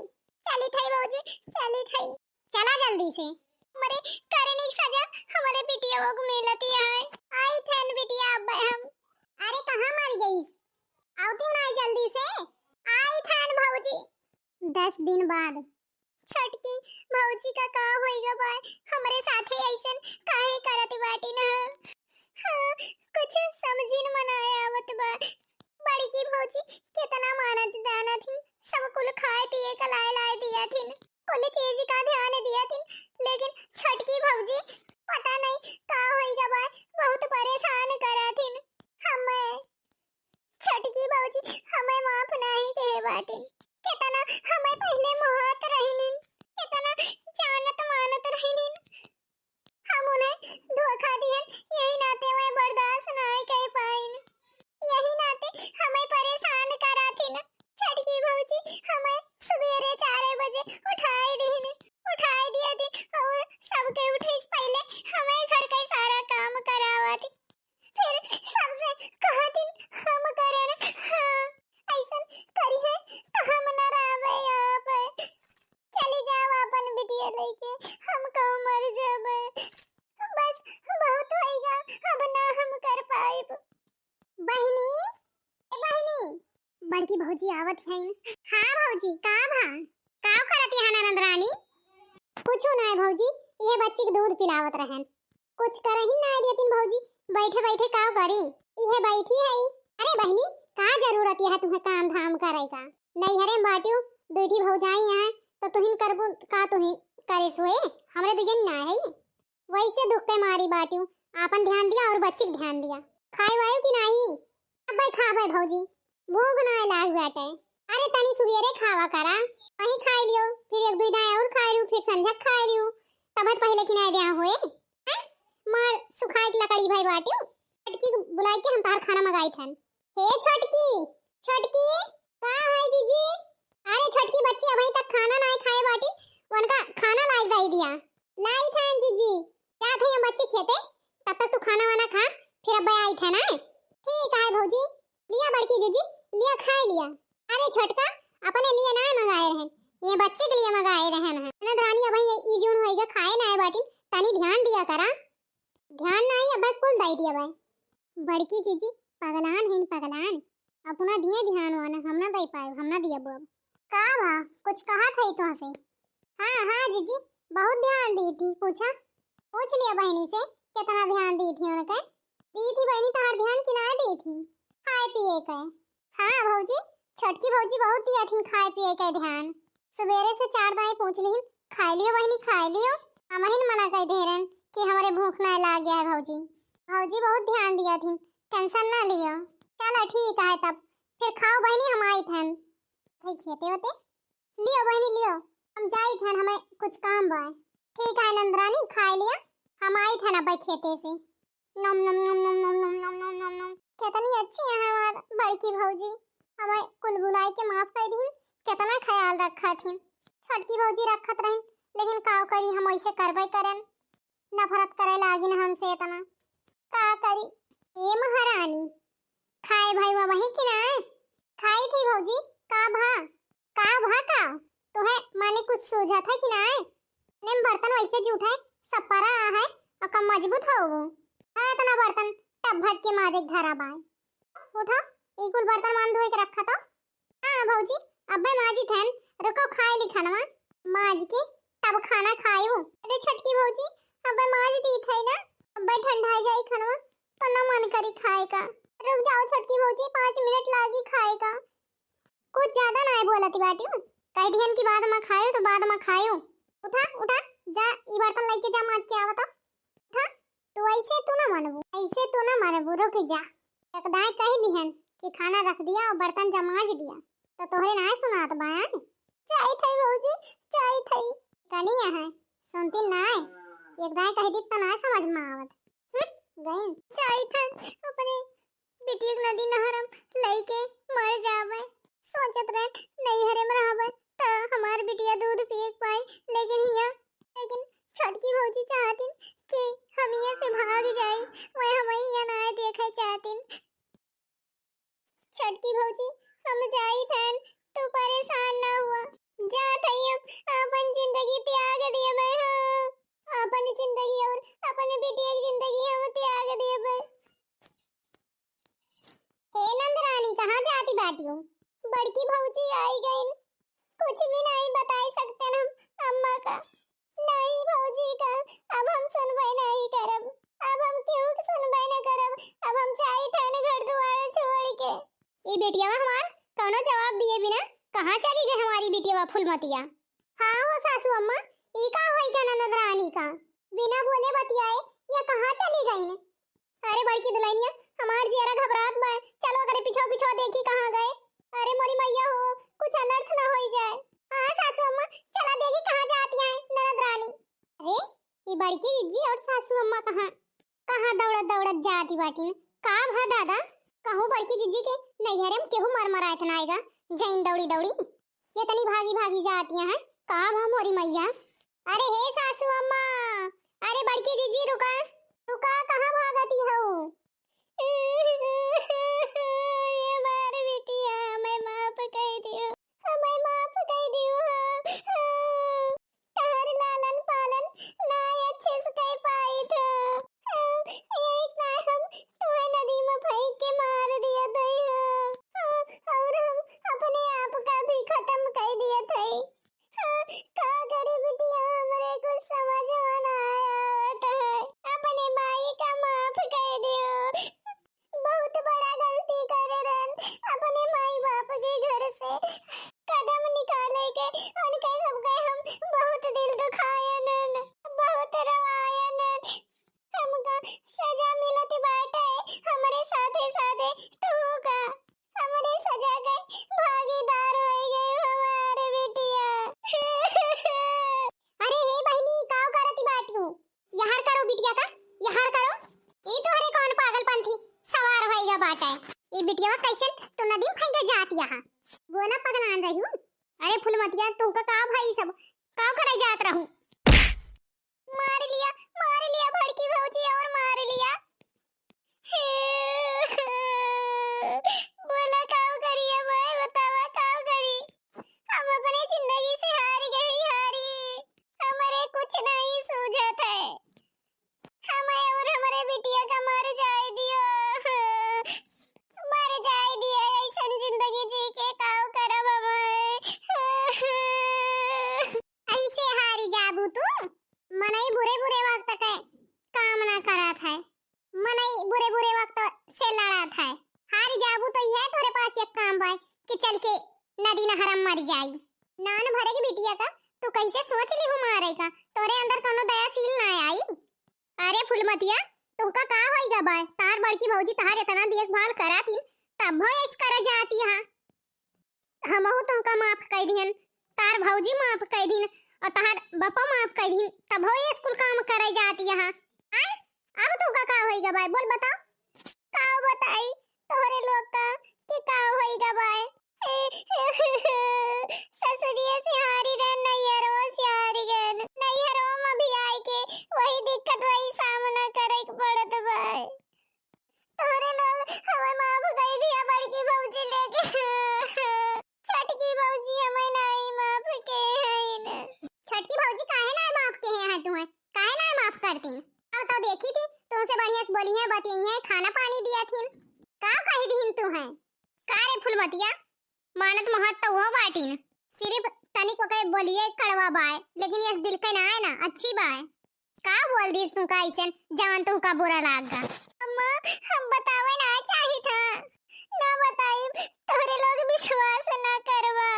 चली थई भौजी, चली थई। चला जल्दी से। हमरे करनी सजा हमरे बिटिया को मिलती है। आई थन बिटिया अब हम। अरे कहाँ मर गई? आवती ना जल्दी से। आई थन भौजी। दस दिन बाद। छोटकी भौजी का का होइगा बा? हमरे साथे ऐसन काहे करत बाटी न? हाँ, कुछ समझिन मनाए आवत बा। बड़की भौजी कितना मानत दानत ही, सब कुल खाए पिए का लाए लाए दिया थिन, कुल चीज का ध्यान दिया थिन, लेकिन छोटकी भौजी पता नहीं का होइगा बा, बहुत परेशान करा थिन हमें। छोटकी भौजी हमें माफ नहीं कहे बाटे, कितना हमें पहले मोहत रहनिन, कितना जानत मानत रहनिन। हम उन्हें धोखा दिहन, यही नाते वह बर्दाश्त नाय कर पाइन। यही नाते हमें परेशान करा थिन। छोटकी भौजी हमें सुबेरे चार बजे उठाए दिहिन, उठाए दिया थी और सबके उठे से पहले हमें घर का सारा काम करावा थी। फिर सबसे कहा दिन हम करन, हाँ, ऐसन करी है तो हम न रहबे यहाँ पे। चली जाओ अपन बिटिया लेके, हम कहूँ मर जाबे। बस बहुत होइगा, अब ना हम कर पाइब। बहिनी, ए बहिनी, बड़की भौजी आवत है। हाँ भौजी, का भा? का करत यहाँ ननद रानी? कुछ ना है भौजी, ये बच्ची के दूध पिलावत रहन। कुछ करहिन ना दियतिन भौजी, बैठे बैठे का करी, इहे बैठी है। अरे बहिनी, का जरूरत यह तुम्हें काम धाम करे का? नैहरे में बाटियो, दुइठी भौजाई यहाँ, तो तुहिन करबो का, तुहिन करे सोए, हमरे दुजन ना है। वैसे दुख के मारी बाटियो, आपन ध्यान दिया और बच्ची के ध्यान दिया। खाए वाए कि नाही? अबे खाबे भौजी, भूख ना लाग बाटे। अरे तनी सुबेरे खावा करा। वही खाइ लियो, फिर एक दुइ दाई और खाइ लियो, फिर संझक खाइ लियो, तब पहिले कि नाहीं द्या होए। हैं? मार सुखाई के लकड़ी भई बाटिउ। छोटकी बुलाइ के हम तहार खाना मंगाइत हन। हे छोटकी, छोटकी, का है जीजी? अरे छोटकी बच्ची अबहीं तक खाना नाहीं खाए बाटी, उनका खाना लाइ दइ दिया। लाइत हन जीजी, जात हई हम बच्ची खेते, तब तक तू खाना वाना खा, फिर अब्बे आइत है ना। ठीक है भौजी, लिया बड़की जीजी, लिया खाइ लिया। अरे छोटका, अपने लिए नाहीं मंगाए रहन, ये बच्ची के लिए मंगाए रहन है। ननद रानी अबहीं ये ई जून होइगा खाए नाहीं बाटिन, तनी ध्यान दिया करा। ध्यान नाहीं, अब्बे कुल दइ दिया भाई। बड़की जीजी पगलान हइन पगलान, अपना दिए ध्यान वाना, हम ना दइ पाए, हम ना दिया अब। का भा, कुछ कहत हई तोहसे? हाँ, हाँ जीजी, बहुत ध्यान दी थी। पूछा, पूछ लिया बहिनी से, कितना ध्यान दी थी उनके। दी थी बहिनी तहार ध्यान कि ना दी थी खाए पिए के? हाँ भौजी, छोटकी भौजी बहुत दिया थी खाए पिए के ध्यान। सुबेरे से चार दाई पूछ लिहिन, खाए लियो बहिनी, खाए लियो। हमहिन मना कइ दे रहन कि हमरे भूख ना लाग गया है भौजी। भौजी बहुत ध्यान दिया थी, tension ना लियो। चलो ठीक है तब, फिर खाओ बहिनी, हम आइत हन। भाई खेते होते लियो बहिनी, लियो, हम जाइत हन, हमें कुछ काम बा। ठीक है नंदरानी, खाए लिया, हम आइत हन अब्बे खेते से। नम, नम, नम। कितनी अच्छी है हमार बड़की भौजी, हमें कुल बुलाए के माफ कइ दीन, कितना ख्याल रखा थी। छोटकी भौजी रखत रहिन, लेकिन का करी, हम वैसे करबे करन, नफरत करे लागिन हमसे इतना। का करी? ए महारानी, खाए भा वही कि ना? खाई थी भौजी, का भा? का भा का? तुहे माने कुछ सूझत है कि ना? नेम बर्तन वैसे जूठे, सब परा है, और कम मजबूत हो वो। हाँ, इतना बर्तन टब भर के माजे के धरा बाय। उठा, ई कुल बर्तन मान धोए के रखा तो। हाँ भौजी, अब्बे माजी थन, रुको खाए ली खनवा। माज के तब खाना खायू। अरे छोटकी भौजी, अब्बे माज दी थे ना, अब्बे ठंडा जाई खनवा, तो न मन करी खाए का। रुक जाओ छोटकी भौजी, पाँच मिनट लागी खाए का। कुछ ज्यादा ना बोलती बाटी हूँ, कह दिहन कि बाद में खायू तो बाद में खायू। उठा, उठा, जा ई बर्तन लेके जा माज के आवा तो। उठा। तू ऐसे तू ना मानबू, ऐसे तू ना मानबू, रुक जा। एक दाई कह दिहन कि खाना रख दिया और बर्तन जमाज दिया, तो तोहरे ना सुनात बा, हैं? जाई थई भौजी, जाई थई। कनिया है, सुनती ना है। एक दाई कह दी तो ना समझ में आवत। हम्म, गई। जाई थन अपने बिटिया के नदी नहर हम लइके मर जावे। सोचत रहे नैहरे में रहबे त हमार बिटिया दूध पिए के पाई, लेकिन हिया, लेकिन छोटकी भौजी चाहतिन कि हम हिया से भाग जाई, वह हम हिया ना देखे चाहतिन। छोटकी भौजी, हम जाई थन, तू परेशान ना हुआ। जा थई हम अपन जिंदगी त्याग दिए बे, हाँ। अपन जिंदगी और अपन बिटिया की जिंदगी हम त्याग दिए बे। हे नंदरानी, कहाँ जाती बाटियो? बड़की भौजी आई गईन, कुछ भी नहीं बताई सकते हम अम्मा का। नहीं भौजी का, अब हम सुनबे नहीं करब, अब हम केहू के सुनबे न करब, अब हम जाई थन घर दुआर छोड़ के। ई बेटियावा हमार कौनो जवाब दिए बिना कहाँ चली गई हमारी बिटियावा फुलमतिया? हाँ हो सासू अम्मा, ई का होई का ननद रानी का? बिना बोले बतियाए ये कहाँ चली गई ने? अरे बड़की दुल्हनिया, हमार जियरा घबरात बा, चलो ओकरे पिछवा पिछवा देखी कहाँ गए। अरे मोरी मैया हो, कुछ अनर्थ ना होई जाए। हाँ सासू अम्मा, चला देखी कहाँ जाती हैं ननद रानी। अरे, ई बड़की जिज्जी और सासू अम्मा कहाँ, कहाँ दौड़त दौड़त जाती बाटिन? का भा दादा, कहूँ बड़की जिज्जी के नैहरे में केहू मर मरायत ना आएगा, जैन दौड़ी दौड़ी। ये तनी भागी भागी जाती हैं, का भा मोरी मैया? अरे हे सासू अम्मा, अरे बड़की जिज्जी रुका, रुका, कहाँ भागती हो? ये हमार बिटिया, हमें माफ कर दियो, हमें माफ कर दियो, हाँ, हाँ। तोहर लालन पालन ना अच्छे से कर पाई था, हाँ, यही कारण हम तुम्हें नदी में फेंक के मार दिया था, हाँ, हाँ, और हम अपने आप का भी खत्म कर दिया था। हाँ, का करी बिटिया, हमरे कुछ समझ में ना आवत है। अपने माई का माफ कर कै, ई बिटिया कैसे तू नदी में फेंके जात यहाँ? बोला पगलान रही हूँ। अरे फुलमतिया, तुमका का भाई सब का करे जात रहू? मार लिया, मार लिया बड़की भौजी और मार लिया। बोला काव करी अब, बतावा काव करी? हम अपने जिंदगी से हार गई, हारी। हमारे कुछ नहीं सूझत है। हमें और हमारे बिटिया का मर जाए दियो। मर जाए दियो, ऐसन जिंदगी जी के काव करब हमें। ऐसे हारी जाबू तू? मनई बुरे बुरे वक्त के कामना करत है, मनई बुरे बुरे वक्त से लड़त है। हार जाबू तो यह तोरे पास एक काम बाय कि चल के नदी नहर में मर जाई। नान भरे की बिटिया का तू कैसे सोच ली हूँ मारे का? तोरे अंदर कोनो दयाशील ना आई? अरे फुलमतिया, तुमका का होइगा बाय? तार बड़की भौजी तहार इतना देखभाल करा थी, तब भो ऐस कर जाती है। हमहू तुमका माफ कर दिहन, तार भौजी माफ कर दिन और तहार बापा माफ कर दिन, तब हो ये स्कूल काम करे जाती यहाँ। आय, अब तुमका का होइगा बाय, बोल बताओ। का बताई तोहरे लोग का कि का होइगा बाय? ससुरिया से हारी रहे, नैहरो से हारी गए, नैहरो में भी आए के वही दिक्कत, वही सामना करे के पड़त बाय। तोहरे लोग हमें माफ कर दिया बड़की भौजी लेके। छटकी भौजी हमें नाई माफ के हईन। छटकी भौजी काहे नाई माफ के हैं तुम्हें? काहे नाई माफ करती? अब तो देखी थी तुमसे बढ़िया से बोली है, बतियाई है, खाना पानी दिया थी। का कही दीन तुम्हें? का रे फुलमतिया, मानत महत तो वो बाटिन, सिर्फ तनिक ओके बोलिए कड़वा बाय, लेकिन ये दिल के ना है ना, अच्छी बाय। का बोल दीस तुमका ऐसन, जवन तुमका बुरा लाग गा? अम्मा, हम बतावे ना चाहित ह, ना बताइब, तोहरे लोग विश्वास ना करबा।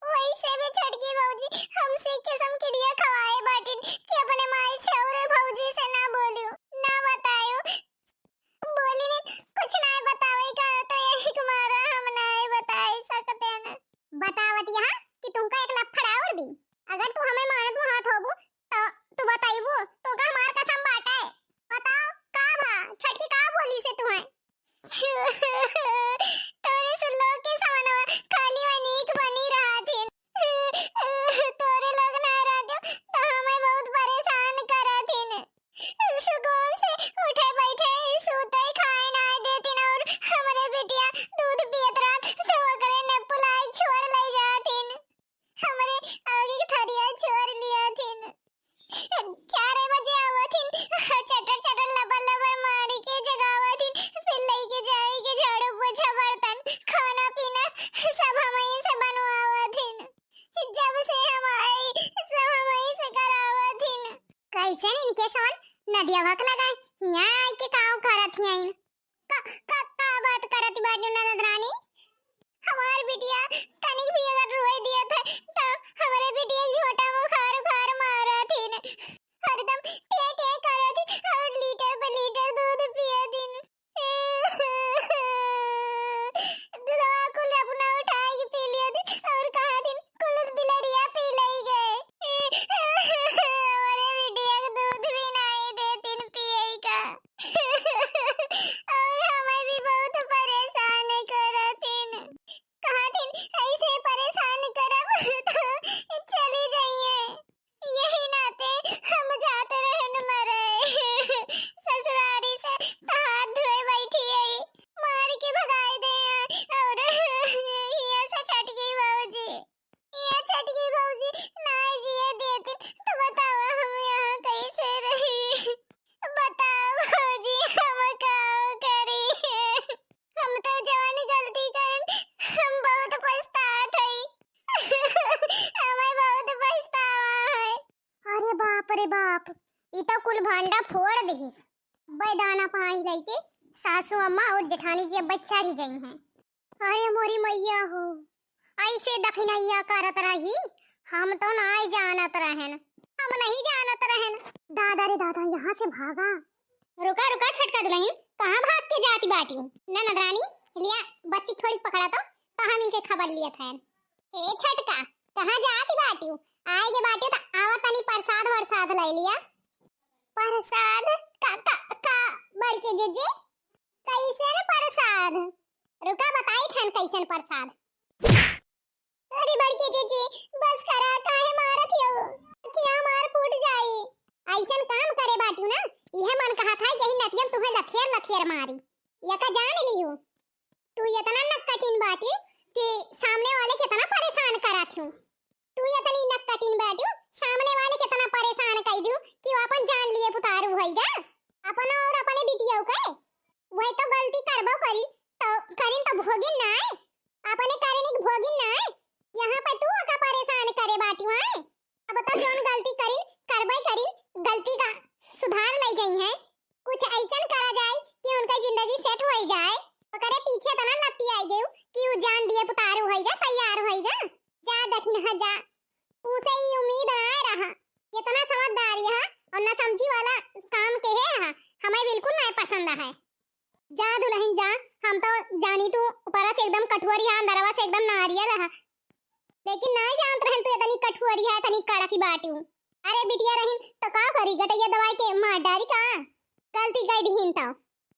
वैसे भी छोटकी भौजी हमसे कसम किरिया खवाए बाटिन कि अपने माई से और भौजी से ना बोलू, ना बतायू। बोली ने कुछ ना बतावे का, तो यही के मारा हम ना बताई सकते हैं। बतावत यहाँ कि तुमका एक लफड़ा और दी, अगर तू हमें मानत हाथ होबू तो तू बताइबू, तू का हमार कसम बाटे। बताओ का भा, छटकी का बोली से तुम्हें? तोरे सुल्लो के समनवा खाली वनीक बनी रहा थी। तोरे लोग ना रहते तो हमें बहुत परेशान करा थी। सुकून से उठे बैठे, सूते खाए ना देती ना, और हमरे बिटिया दूध पियत रहत तो ओकरे ने पुलाई छोड़ ले जाती। हमरे आगे के थरिया छोड़ लिया थी। चार बजे आवत हिन, चटर चटर लबर लबर मारी के जगावत हिन, फिर लइके जाई के झाड़ू पोछा बर्तन खाना पीना सब हमही से बनवावत हिन। जब से हम आई सब हमही से करावत हिन। कैसे इनके सन नदिया भक लगा हिया आई के काव करत हियाइन। का, का, का बात करत बाटू ननद रानी? हमार बिटिया तनी भी अगर रोई दिया था तो हमरे बिटिया झोटा में उखार उखार मारा थी न। हरदम टे टे करत थी और लीटर पे लीटर दूध पिया दिन। दूधवा कुल अपना उठाए के पी लिया दिन और कहा दिन कुल बिलरिया पी लई गए। हमारे बिटिया के दूध भी नहीं देती न पिए का। और हमें भी बहुत परेशान करतिन। कहतिन, "ऐसे परेशान करब तो चली जाइए।" यही नाते हम जाते रहन मरे। ससुरारी से हाथ धोए बैठी है, मार के भगाए दे हैं। और ये से छटकी बाबूजी। ये छटकी भौजी नाय जिए देती, तो बतावा हम यहाँ कैसे रही? बताओ भौजी, हम का करी? हम तो जवानी गलती करन, हम बहुत पछतात हई। हमें बहुत पछतावा है। अरे बाप रे बाप, ई तो कुल भांडा फोड़ दिहिस। बे दाना पानी लइके सासू अम्मा और जेठानी जी अब चढ़ गई हैं। अरे मोरी मैया हो, ऐसे दखिनैया करत रही, हम तो नाय जानत रहन, हम नहीं जानत रहन। दादा रे दादा, यहाँ से भागा। रुका रुका छटका दुलहिन, कहाँ भाग के जाती बाटिउ? ननद रानी, लिया बच्ची थोड़ी पकड़ा तो, तो हम इनके खबर लियत हैं। ए छटका, कहाँ जाती बाटिउ? आए के बाटिउ तो आवा तनी प्रसाद वरसाद ले लिया। प्रसाद? का, का, का, बड़के जीजी? कैसन प्रसाद? रुका, बताई थन कैसन प्रसाद। अरे बड़की जीजी, बस करा, काहे मारत हो? नथिया हमार फूट जाई। ऐसन काम करे बाटिउ ना, इहे मन कहत है यही नथियन तुहे लथियर लथियर मारी। यका जान लिहू, तू इतना नक्कटिन बाटी कि सामने वाले कितना परेशान करत हूँ। तू इतनी नक्कटिन बाटिउ, सामने वाले कितना परेशान कर दियो कि वो अपन जान लिए पुतारू होइगा, अपन और अपने बिटिया के। वही तो गलती करबो करी, तो करिन तो भोगिन ना है, अपने करने की भोगिन ना है। यहाँ पे तू ओका परेशान करे बाटिउ है। अब तो जौन गलती करिन, करबे करिन, गलती का सुधार ले गई है। कुछ ऐसन करा जाए कि उनका जिंदगी सेट हो जाए। ओकरे पीछे तना लपटी आई गई कि उ जान दिए पुतारू होइगा, तैयार होइगा। जा दखिन, हाँ जा, उसे ही उम्मीद ना रहा। इतना समझदार है और ना समझी वाला काम के है, हाँ, हमें बिल्कुल नहीं पसंद है। जा दुल्हन जा, हम तो जानी तू ऊपरा से एकदम कठुअरी है, अंदरवा से एकदम नारियल है, लेकिन नहीं जानत रहन तू इतनी कठुअरी है, इतनी कड़की बाटिउ। अरे बिटिया रहिन तो का करी, गटैया दवाई के मार डारी का? गलती कर दिहिन तो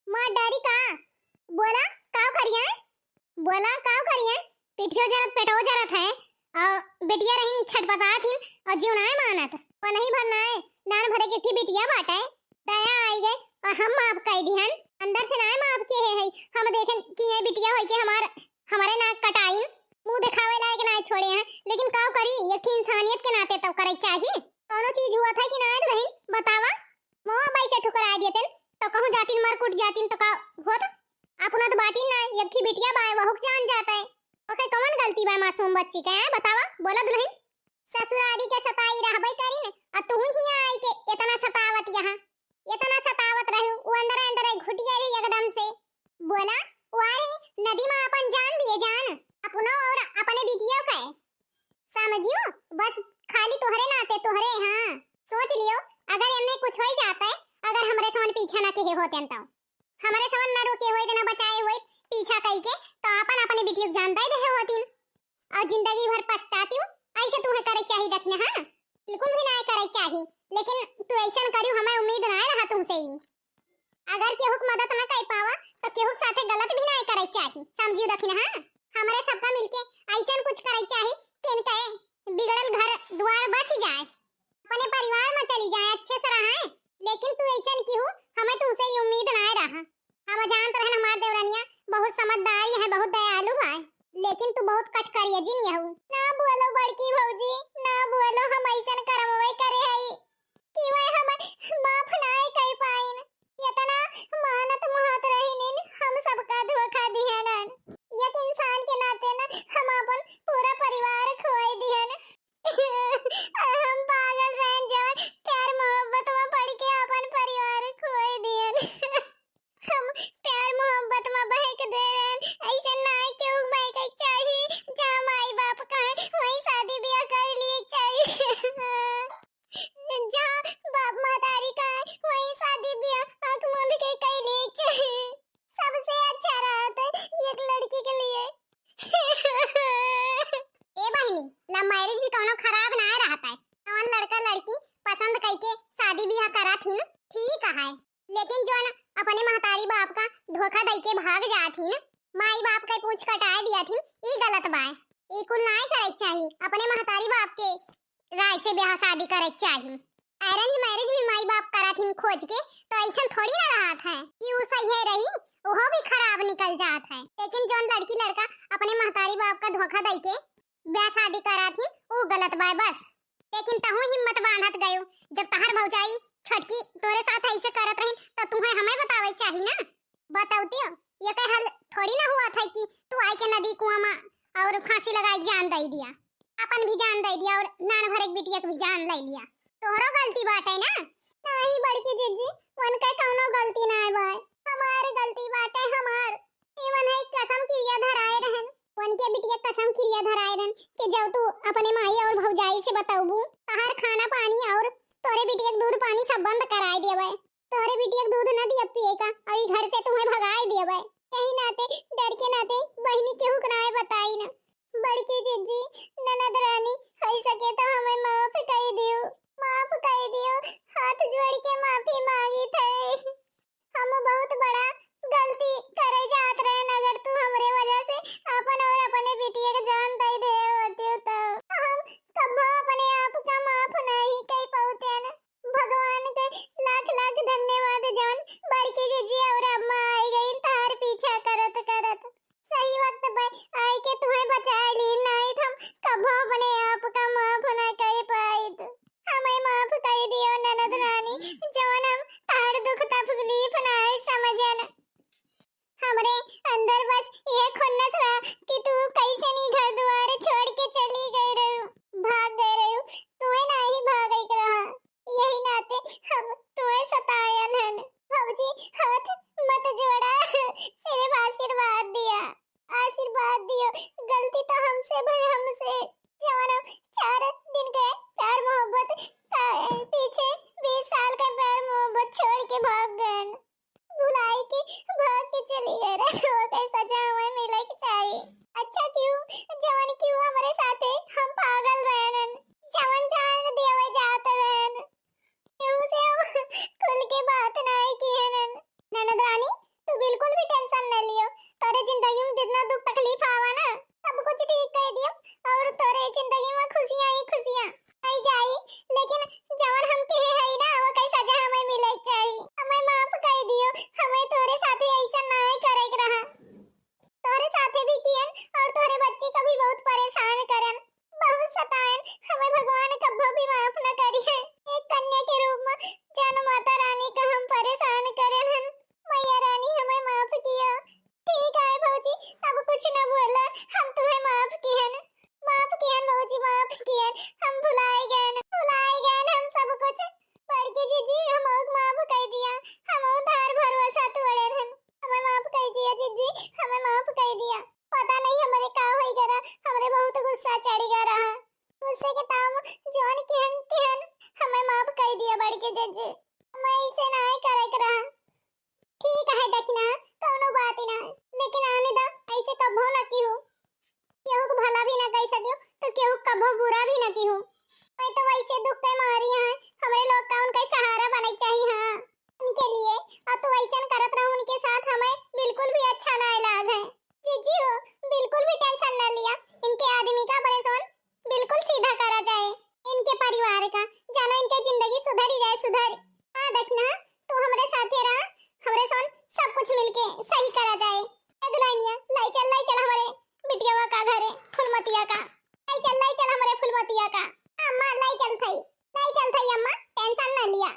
मार डारी का? बोला का करिए, बोला का करिए? पिठियो जरत, पेटो जरत है, और बिटिया रहिन छटपटात हिन, और जीव नाय मानत। पनही भर नाय, नान भरे के थी बिटिया बाटे, दया आई गए, और हम माफ कर दिहन। अंदर से नाय माफ किए है, हम देखेन कि ये बिटिया होई के हमार, हमारे नाक कटाइन, मुंह दिखावे लायक नाय छोड़े हैं, लेकिन का करी, एक ठे इंसानियत के नाते तो करे चाहिए। कौनो चीज हुआ था कि ना दुल्हन, बतावा? मोह बाई से ठुकरा दिए तेन, तो कहूँ जातिन मर कुट जातिन तो का होत? अपना तो बाटिन ना, एक ही बिटिया बाय, वहू के जान जाता है। ओके कौन गलती बाय मासूम बच्ची के, हैं? बतावा, बोला दुल्हन। ससुरारी के सताई रहबे करिन, आ तू ही हियाँ आई के इतना सतावत यहाँ, इतना सतावत रहे, वो अंदर अंदर घुटिया रही एकदम से। बोला, वाही नदी में अपन जान दिए जान, अपनो और अपने बिटियों के। समझियो, बस खाली तोहरे नाते तोहरे, हाँ। सोच लियो, अगर एमे कुछ हो जाता है, अगर हमरे समन पीछा ना किहे होते तो, हमरे समन ना रोके होइत, ना बचाए होइत, पीछा कई के, तो आपन अपने बिटिया के जान दे देहे होतिन। और जिंदगी भर पछतातियो, ऐसे तुहे करे चाही दखिन, हाँ? बिल्कुल भी ना करे चाही, लेकिन तू ऐसन करियो, हमें उम्मीद ना रहा तुमसे ही। अगर केहू के मदद ना कर पावा, तो केहू के साथे गलत भी ना करे चाही, समझियो दखिन, हाँ? हमरे सबका मिलके ऐसन कुछ करे चाही कि इनके बिगड़ल घर द्वार बस जाए, अपने परिवार में चली जाए, अच्छे से रहे। लेकिन तू ऐसन केहू, हमें तुमसे ये उम्मीद ना रहा। हम जानत रहन हमार देवरनिया बहुत समझदारी है, बहुत दयालु है, लेकिन तू बहुत कटकरिया जिन यहू। ना बोलो बड़की भौजी, ना बोलो, हम ऐसन करमवे करे हई कि वह हम माफ ना कर पाइन। इतना मानत महत रहिन, हम सबका धोखा दिहन। एक इंसान के नाते ना हम अपन पूरा परिवार खोए दिहन। हम पागल रहन जवन प्यार मोहब्बत में पड़ के अपन परिवार खोए दिहन। हम प्यार मोहब्बत में बहक दे रहन, ऐसे ना केहू बहके चाही। जहाँ माई बाप का है, वहीं शादी ब्याह कर लिए चाही। जहाँ बाप महतारी का है, वहीं शादी ब्याह आँख मूंद के कर लिए चाही। सबसे अच्छा रहत है एक लड़की के लिए। ए बहिनी, love marriage भी कौनो खराब ना रहत है। जवन लड़का लड़की पसंद कई के शादी ब्याह करत हिन, ठीक है, लेकिन जौन अपने महतारी बाप का धोखा दई के भाग जात हिन, माई बाप के पूछ कटाए दिया थिन, ई गलत बाय। ई कुल नाय करे के चाही, अपने महतारी बाप के राय से ब्याह शादी करे के चाही। Arrange marriage भी माई बाप करत हिन खोज के, तो ऐसन थोड़ी ना रहत है कि ऊ सही रही, ओहो भी खराब निकल जात है। लेकिन जौन लड़की लड़का अपने महतारी बाप का धोखा दई के ब्याह शादी करत हिन, ऊ गलत बाय बस। लेकिन तहूँ हिम्मत बांधत गयो, जब तहार भौजाई छोटकी तोरे साथ ऐसे करत रही, तो तुहे हमें बतावे चाही ना। बतौतियो, ये कहे हल थोड़ी ना हुआ था कि तू आई के नदी कुआं में और फांसी लगाई जान दे दिया, अपन भी जान दे दिया और नान भर एक बिटिया के भी जान ले लिया। तोहरो गलती बाटे ना। नहीं बड़की जीजी, उनके कौनो गलती ना है भाई, हमारी गलती बाटे हमार। एवन है कसम किरिया धराए रहन। उनके बिटिया कसम किरिया धराए रहन कि जब तू अपने माई और भौजाई से बतौबू, तहार खाना पानी और तोरे बिटिया के दूध पानी सब बंद कराए देवे। तोरे बिटिया के दूध न दिया पिए का, और ई घर से तुम्हें भगाए देवे। यही नाते, डर के नाते बहिनी केहू के नाय बताई ना। बड़की जीजी, ननद रानी, हो सके तो हमें माफ कर दियो, माफ कर दियो, हाथ जोड़ के माफी मांगी थे। हम बहुत बड़ा गलती करे जात रहन, अगर तू हमरे वजह से अपन और अपने बिटिया के जान दे दे होती तो हम कभो अपने आप का माफ नहीं कर पाते न। भगवान के लाख लाख धन्यवाद जौन बड़की जीजी और अम्मा आई गई तार पीछा करत करत। सही वक्त पे आए के तुम्हें बचा ली, नहीं तो हम कभो अपने आप का माफ ना कर पाइत। हमें माफ कर दियो ननद रानी, जौन हम तार दुख तकलीफ ना है समझन। हमरे अंदर बस ये खुन्नस रहा कि तू कैसे नहीं घर द्वार छोड़ के चली गई रहू, भाग गई रहू, तुम्हें ना ही भागे के रहा। यही नाते हम तुम्हें सतायन हन। भौजी, हाथ मत जोड़ा, सिर्फ आशीर्वाद दिया, आशीर्वाद दियो। गलती तो हमसे भई, हमसे, जवन हम चार दिन के प्यार मोहब्बत का पीछे बीस साल का प्यार मोहब्बत छोड़ के भाग गए, भुलाई के भाग के चली गए रहे। वो के सजा हमें मिले के चाहिए। अच्छा क्यों, जवन क्यों हमारे साथे हम पागल रहन, जवन जान दिया जात रहन। केहू से हम खुल के बात नाई किहन। ननद रानी, तू बिल्कुल भी टेंशन न लियो। तोरे जिंदगी में जितना दुख तकलीफ आवा ना, सब कुछ ठीक कर दियो और तोरे जिंदगी में खुशियां ही खुशियां आई जाई। लेकिन जवन हम किहे हई ना, वो कई सजा हमें मिले के चाही। हमें माफ कर दियो, हमें तोरे साथे ऐसा नाई करे के रहा। तोरे साथे भी कियन और तोरे बच्ची का भी बहुत परेशान करन, बहुत सतायन। हमें भगवान कब्बो भी माफ न करिहैं। एक कन्या के रूप में जानो माता रानी का हम परेशान करन हन। मैया रानी हमें माफ किया। ठीक है भौजी, अब कुछ न बोला, हम तुम्हें माफ किहन, माफ किहन भौजी, माफ किहन। हम भुलाए गए, भुलाए गए हम सब कुछ। बड़की जीजी हम माफ कर दिया, हम उधार भरोसा तोड़न हन। हमें माफ कर दिया जीजी, हमें माफ कर दिया। पता नहीं हमरे का होई गरा, हमरे बहुत गुस्सा चढ़ी गरा। गुस्से के ताव जौन किहन किहन हमें माफ कर दिया बड़की जीजी। हमें ऐसे नाहीं करे के रहा। ठीक है दखिना, कौनो बात ना, लेकिन आने दा, ऐसे कभो ना किहू। केहू के भला भी ना कह सकियो, तो केहू कभो बुरा भी ना किहू। मैं तो वैसे दुख के मारी है, हमरे लोग का उनका सहारा बने के चाहिए, हाँ। उनके लिए, और तू वैसन करत रहो उनके साथ, हमें बिल्कुल भी अच्छा ना लाग है। जीजी हो, बिल्कुल भी टेंशन ना लिया, इनके आदमी का परेशान बिल्कुल सीधा करा जाए। इनके परिवार का, जानो इनके जिंदगी सुधरी जाए, सुधर। हाँ दखिना, तू हमरे साथे रहा, हमरे सोन सब कुछ मिलके सही करा जाए। ए दुल्हनिया, लाई चल, लाई चल हमरे बिटियावा का घरे, फुलमतिया का। लाई चल, लाई चल हमरे फुलमतिया का। अम्मा, लाई चल थई, लाई चल थई अम्मा, टेंशन ना लिया।